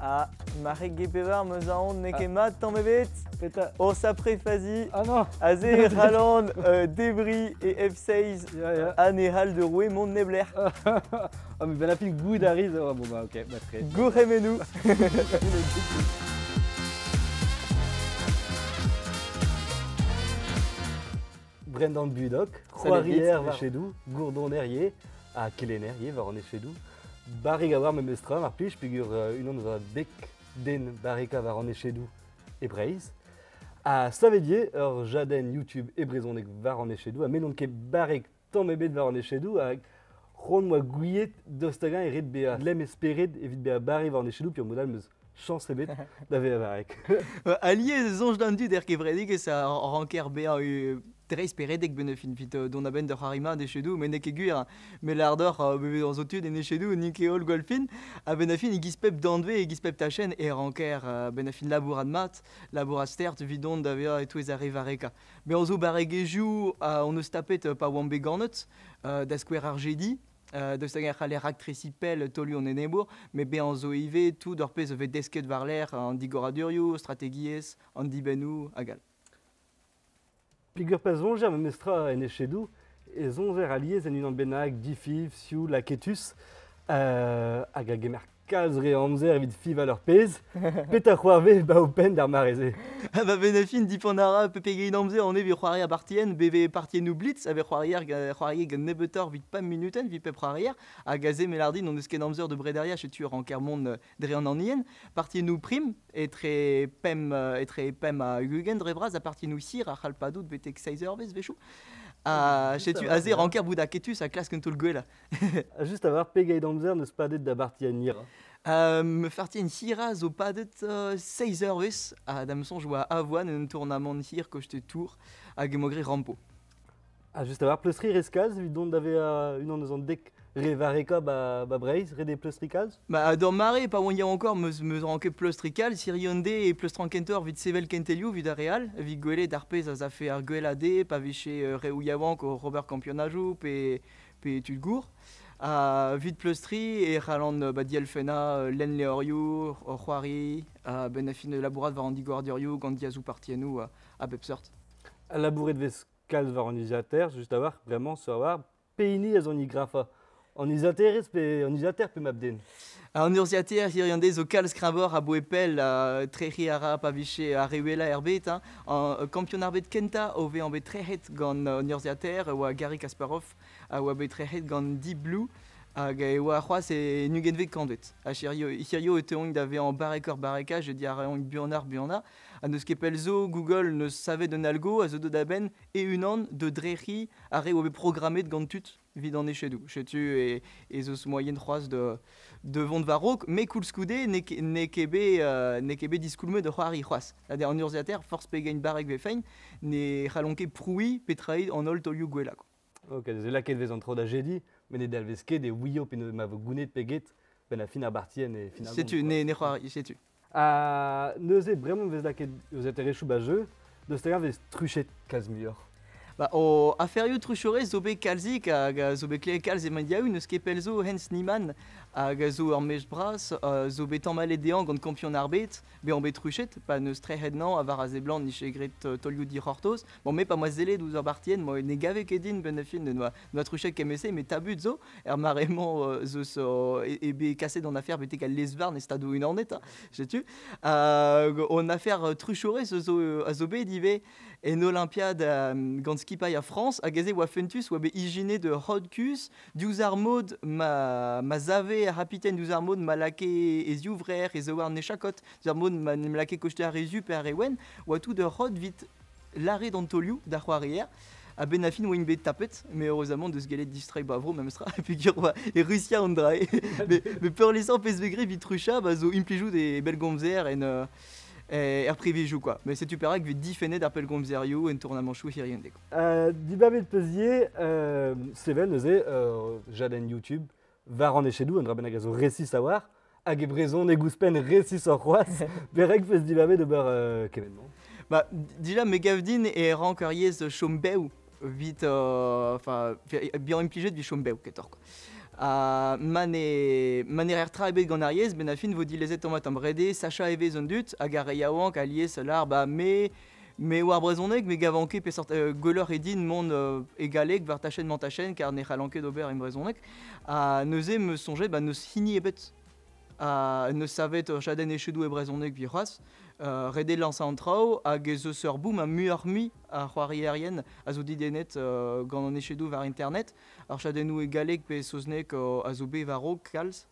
Ah, marek gepevar meus aon n'eo ket mat tamm ebet. Petra? O sapre fazi. Ah non. Aze Raland, Debri e F6 Ya, ya. ha ne hal de roue mont neblec'h. Ah, mais ben la fin goût d'Ariz. Oh, bon bah ok, bah très. Gourc'hemennoù. Brendan Budok, Salut c'hoarier war echedou, gourdonerien, ha kelennerien war an echedou. Barrek a war memestra, mar plij, peogwir unan eus a dek den barrekañ war an echedou e Breizh. Ha savet ivez ur jadenn YouTube e brezhoneg war an echedou, ha me n'on ket barrek tamm ebet war an echedou, hag c'hoant 'moa gouiet daoust hag-eñ e ret bezañ lemm e spered evit bezañ barrek war an echedou, peogwir mod all 'm eus chañs ebet da vezañ barrek. Alies e soñj d'an dud er gevredigezh a ranker bezañ dreist-speredek benn fin evit dont a-benn d'ur c'hoari mat echedoù, met n'eo ket gwir, hein. Me lâr deoc'h, bezañ zo tud en echedoù n'int ket holl gwall fin. A-benn ar fin, e-giz pep danvez, e-giz pep tachenn, e ranker benn ar fin labourat mat, labourat stert evit dont da vezañ e-touez ar re varrekañ. Bezañ zo barregezhioù hon eus tapet pa oamp bet ganet, da skouer ar jediñ, daoust hag-eñ e c'haller raktresiñ pell taolioù an enebour, met bezañ zo ivez tout ar pezh a vez desket war-lerc'h an digoradurioù, strategiezh, an dibennoù hag all. Peogwir pa soñjer memestra en echedoù e soñjer alies en unan bennak difiñv, sioul, aketus, hag a gemer kalz re amzer evit fiñval ur pezh. Petra c'hoarvez ba ho penn d'ar mare-se? Ah ba benn ar fin, dipant a ra pegeit amzer on evit c'hoari a-bartien, beve partiennoù blitz a vez c'hoarier c'hoariet gant nebeutoc'h evit pemp munutenn evit pep c'hoarier, hag aze me lâr din n'hon eus ket amzer de brederiañ, setu ranker mont dre an anien. Partiennoù prim, etre pemp ha 20 dre vras, ha partiennoù hir a c'hall padout betek 7 eurvezh wechoù. Ha setu aze ranker bout aketus ha klask un taol gwellañ. Ha just a-walc'h, pegeit amzer n'eus padet da bartienn hirañ? Partien hirañ zo padet 7 eurvezh, ha da'm soñj oa avoan en un tournamant hir koste Tours hag emañ graet rampo. Ha just a-walc'h, pleustriñ rez kalz evit dont da vezañ unan eus an dek re varrekañ ba Breizh, ret eo pleustriñ kalz? Ba d'ur mare, pa oan yaouank encore, meus ranket pleustriñ kalz, hiziv an deiz e pleustran kentoc'h evit sevel kentelioù evit ar re all, evit gwelet ar pezh a zafe ar gwellañ dezhe pa vije reoù yaouank oc'h ober kampionajoù pe tud gour. Ha evit pleustriñ e c'hallan ba dielfennañ lenn levrioù, c'hoari, a-benn ar fin labourat war an digoradurioù gant diazoù partiennoù a bep seurt. Ha labouret 'vez kalz war an urzhiataer, just a-walc'h, bremañ sur a-walc'h, pehini a zo an igrafañ? An urzhiataerez pe an urzhiataer pe mab-den? An urzhiataer hiziv an deiz zo kalz kreñvoc'h aboe pell, trec'hiñ a ra pa vije ar re wellañ er bed, hein. An kampion ar bed kentañ o vezañ bet trec'het gant an urzhiataer e oa Garry Kasparov, a oa bet trec'het gant Deep Blue hag e oa c'hoazh en ugentvet kantved. Ha hiziv e teuont da vezañ barrekoc'h-barrekañ, je dis a reont buanoc'h-buanañ. Ha n'eus ket pell zo, Google n'eus savet un algo a zo deuet a-benn e-unan da drec'hiñ ar re oa bet programmet gant tud evit an echedoù. Setu ez eus moaien c'hoazh da vont war-raok, met koulskoude n'eo ket bet diskoulmet ur c'hoari c'hoazh. An urzhiataer, forzh pegen barrek 'vefeint, ne c'hallont ket prouiñ petra eo an holl taolioù gwellañ, quoi. Ok, neuze lakaet e vez an traoù da jediñ, met ne dalvez ket e ouio penaos ma vo gounid pe get benn ar fin ar bartienn e fin ar Setu, gont, quoi. ne c'hoari, setu. Ha neuze bremañ e vez lakaet urzhiataerezhioù ba jeu, daoust hag-eñ vez truchet kalz muioc'h? Ba, o aferioù truchorez zo bet kalzik hag a zo bet klevet kalz e mediaoù, n'eus ket pell zo Hans Niemann hag a zo ur mestr bras zo bet tamallet dezhañ gant kampion ar bed bezañ bet truchet pa n'eus trec'het 'nañ ha war a seblant 'nije graet taolioù dic'hortoz. Bon, me pa 'moa sellet ouzh ur bartienn, moi ne gave ket din benn ar fin n'oa truchet kement-se, met tabut zo er mare-mañ zo eo bet kaset an afer betek al lez-varn e Stadoù-Unanet, hein, setu. Hag hon afer truchorez a zo bet ivez en Olympiad gant skipailh a Frañs hag aze e oa fentus, oa bet ijinet ur c'hod kuzh diouzh ar mod ma save ar c'hapiten, diouzh ar mod ma lakae e zivrec'h, e zaouarn e chakod, diouzh ar mod ma en em lakae koste ar re zu pe ar re wenn, oa tout ur c'hod evit lâret an taolioù d'ar c'hoarier. A-benn ar fin oa int bet tapet, mais heureusement deus gellet distreiñ ba vro memestra, peogwir oa e Rusia an dra-se. Mais peurliesañ pezh vez graet evit truchañ ba zo implijout e bellgomzer en er privezioù quoi. Mais setu perak 'vez difennet ar pellgomzerioù en tournamanchoù hiziv. Dibabet peus ivez sevel neuze ur jadenn YouTube war an echedoù, un dra bennak a zo resis a-walc'h, hag e brezhoneg ouzhpenn resisoc'h c'hoazh. Perak peus dibabet ober kement-mañ? Ba, dija me gav din e rank ur yezh chom bev evit enfin bezañ implijet evit chom bev kentoc'h quoi. Ha ma ne ma ne rer tra ebet gant ar yezh, ben a fin vo dilezet tamm ha tamm rede, sachañ evezh an dud, hag ar re yaouank alies lar ba me oar brezhoneg, me gavan ket peseurt gwelloc'h eo din mont e galleg war tachenn-mañ-tachenn kar ne c'hallan ket ober en brezhoneg. Ha neuze 'm eus soñjet ba n'eus hini ebet ha n'eus savet ur chadenn echedoù e brezhoneg evit c'hoazh. Ret eo lañsañ an traoù hag ez eus ur boom ha muioc'h-mui a c'hoarierien a zo dedennet gant an echedoù war internet. Ar chadennoù e galleg pe saozneg a zo bet war-raok kalz.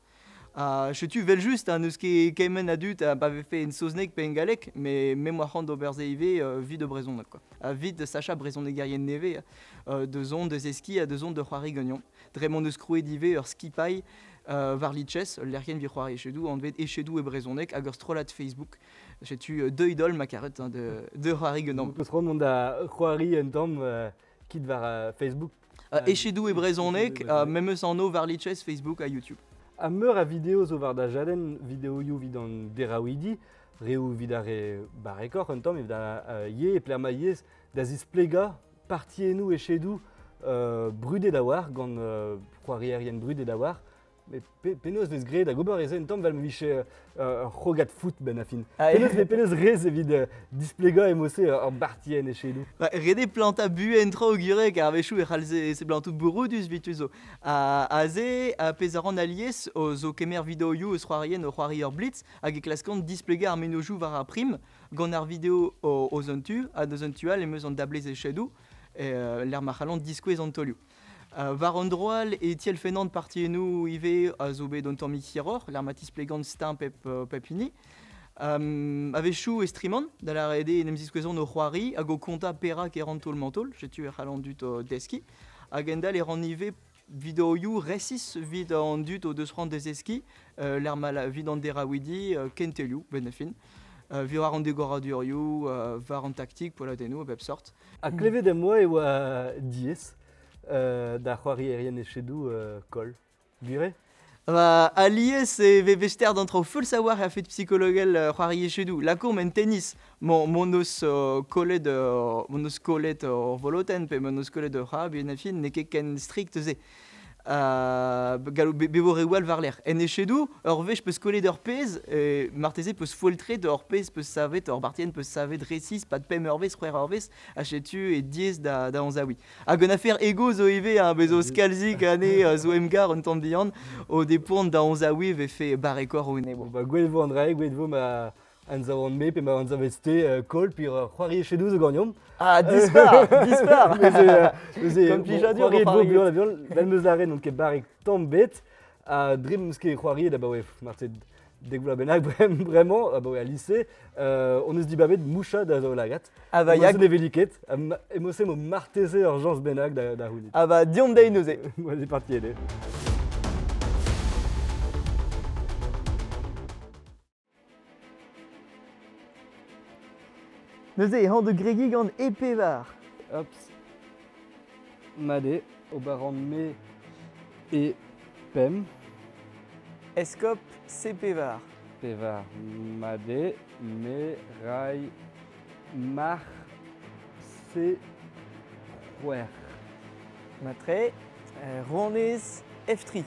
Ha setu evel-just, hein, n'eus ket kement a dud ha pa vefe en saozneg pe en galleg, met me 'm oa c'hoant d'ober se ivez evit e brezhoneg quoi. Ha evit sachañ brezhonegerien nevez da zont da zeskiñ ha da zont da c'hoari ganeomp. Dre m'hon eus krouet ivez ur skipailh war Lichess, ul lec'hienn evit c'hoari echedoù anvet Echedoù e brezhoneg hag ur strollad Facebook. Setu deuit holl ma karet hein, de c'hoari ganeomp. Peus c'hoant mont da c'hoari un tamm kit war Facebook. Echedoù e brezhoneg, memes anv war Lichess, Facebook ha YouTube. Ha meur a video zo war da jadenn, videoioù evit an deraouidi, reoù evit ar re barrekoc'h un tamm, evit ar yezh, e pelec'h ma yezh, da zisplegañ partiennoù echedoù brudet a-walc'h gant c'hoarierien brudet a-walc'h. Met penaos vez graet hag ober ez un tamm vel ma vije ur c'hrogad foot benn ar fin. Penaos rez evit displegañ emo-se ur bartienn echedoù? Ba, ret eo plantañ buan traoù gurek, ar wechoù e c'hall seblantout bourroudus 'vit tu zo. Ha aze, pezh a ran alies, zo kemer videoioù eus c'hoarien o c'hoari ur blitz hag e klaskan displegañ ar mennozhioù war ar prim gant ar video ouzh un tu ha deus un tu all em eus an dablez echedoù lec'h ma c'hallan diskouez an taolioù. War an dro all e tielfennan partiennoù ivez a zo bet un tammig hiroc'h, lec'h ma tisplegan steuñv pep hini. A-wechoù e streaman, da lâret eo en em ziskouezont o c'hoari hag o kontañ perak e ran taol-mañ-taol, setu e c'hall an dud deskiñ. Hag endal e ran ivez videoioù resis evit an dud o deus c'hoant da zeskiñ, lec'h ma evit an deraouidi kentelioù, benn ar fin. War an degoradurioù, war an taktik, poelladennoù a bep sort. Ha klevet em boa e oa diaes da c'hoarierien echedoù koll. Gwir eo? Ba, alies e vez stert an traoù feuls a-walc'h a-fet psikologel c'hoari echedoù. Lakaomp en tennis, m'hon eus kollet m'hon eus kollet ur volotenn pe m'hon eus kollet ur c'hab, en fin n'eo ket ken strikt se. Gallo be vo reoù all war-lerc'h. En echedoù, ur wech peus kollet ur pezh, marteze peus foeltret ur pezh peus savet, ur bartienn peus savet resis pad pemp eurvezh, c'hwec'h eurvezh, ha setu e diaes da anzaouiñ. Hag un afer ego zo ivez, hein, bez zo skalzik ane zo emgar un tamm bihan, o depont da anzaouiñ vefe barrekoc'h o enebour. Ba, gwell vo an dra, gwell vo ma anzavan me pe ma anzavez-te koll pe c'hoari echedoù zo ganeomp. Ah, dispar, dispar. Neuze, Gant plijadur c'hoariet o vo c'hoariet. buan ha buan, vel meus lâret n'on ket barrek tamm bet, ha dre m'eus ket c'hoariet abaoe marteze dek vloaz bennak bremañ, abaoe al lycée, on eus dibabet mouchañ da zaoulagad. Ah bah, Emose yak. ne veli ket, emose mo marteze ur jañs bennak da c'hounit. Ah bah, diomp dezhi neuze. Moi, c'est parti, allez. Neuze, e hañ de gregi gant e-pevar. Hops. Made, ober an me e pem. Eskop C-pevar. Pevar. Made, me, rai, mar, C, c'hwec'h. Matre, Rouanez F3.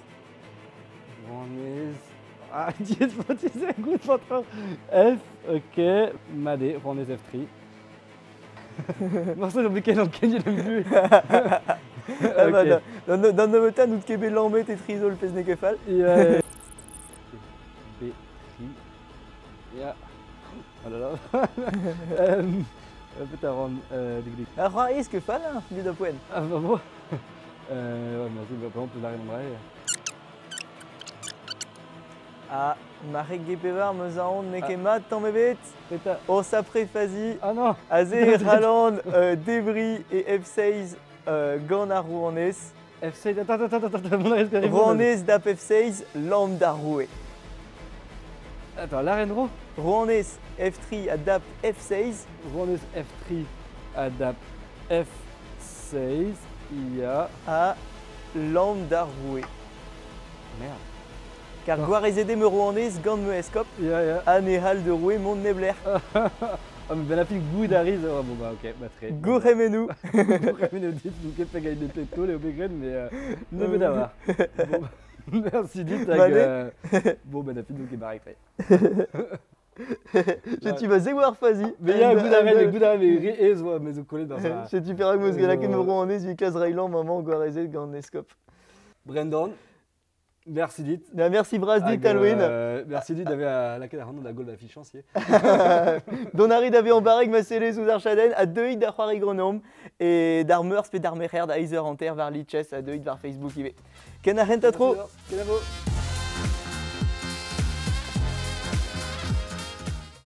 Rouanez... Ah, diez potizet, gout patron. F, ok, Made, Rouanez F3. Morceau d'an ken an ken el vu. Ah bah, Ok. D'an nebeutañ n'out ket bet lammet e trizol pezh n'eo ket fall. Yeah. B, tri. Ya. Oh là là. Peut-être ran dig dig. Ar c'hoari ez ket fall, hein, evit ar poent. Ah bah bon. Ouais, merci, bah, par exemple, l'arrêt d'André. Ah, marek gepevar meus aon n'eo Ah. ket mat tamm ebet. Petra. O sapre fazi. Ah non. Aze Raland, Debris et F16 gant ar Rouanez. F16, attends, attends, attends, attends, mon arrêt de Rouanez dap F16, lambda roue. Attends, l'arène ro. Rouanez F3 adap F16. Rouanez F3 adap F16, il y a A lambda roue. Merde. Car Ah. gwarezede me Rouanez gant me eskop. Ya, ya. An e hal de roue mont nebler. Ah, mais ben la fille goût d'Ariz. Oh, bon, bah, ok, bah, très. Gourremenou. Gourremenou dit, donc, pegay de peto, les obegren, mais ne veut d'avoir. Bon, bah. Merci dit hag bon ben a fin ket barrek tre. Setu va se war fazi. Mais ya, goût d'arrêt, goût d'arrêt, mais ri ez oa, me zo kollet barzh. Setu perak meus lakaet me ro an ez evit klas Raylan maman gwarezet gant eskop. Brendan, merci dit. Na, merci bras dit Halloween. Merci dit d'avoir lakaet ar da gol da fichancier. Don ari da vezañ barrek ma sellez ouzh ar chadenn ha deuit da c'hoari Grenoble e d'ar meurzh pe d'ar merc'her da eiz eur hanter war Lichess ha deuit war Facebook ivez. Ken ar c'hentañ tro. Kenavo.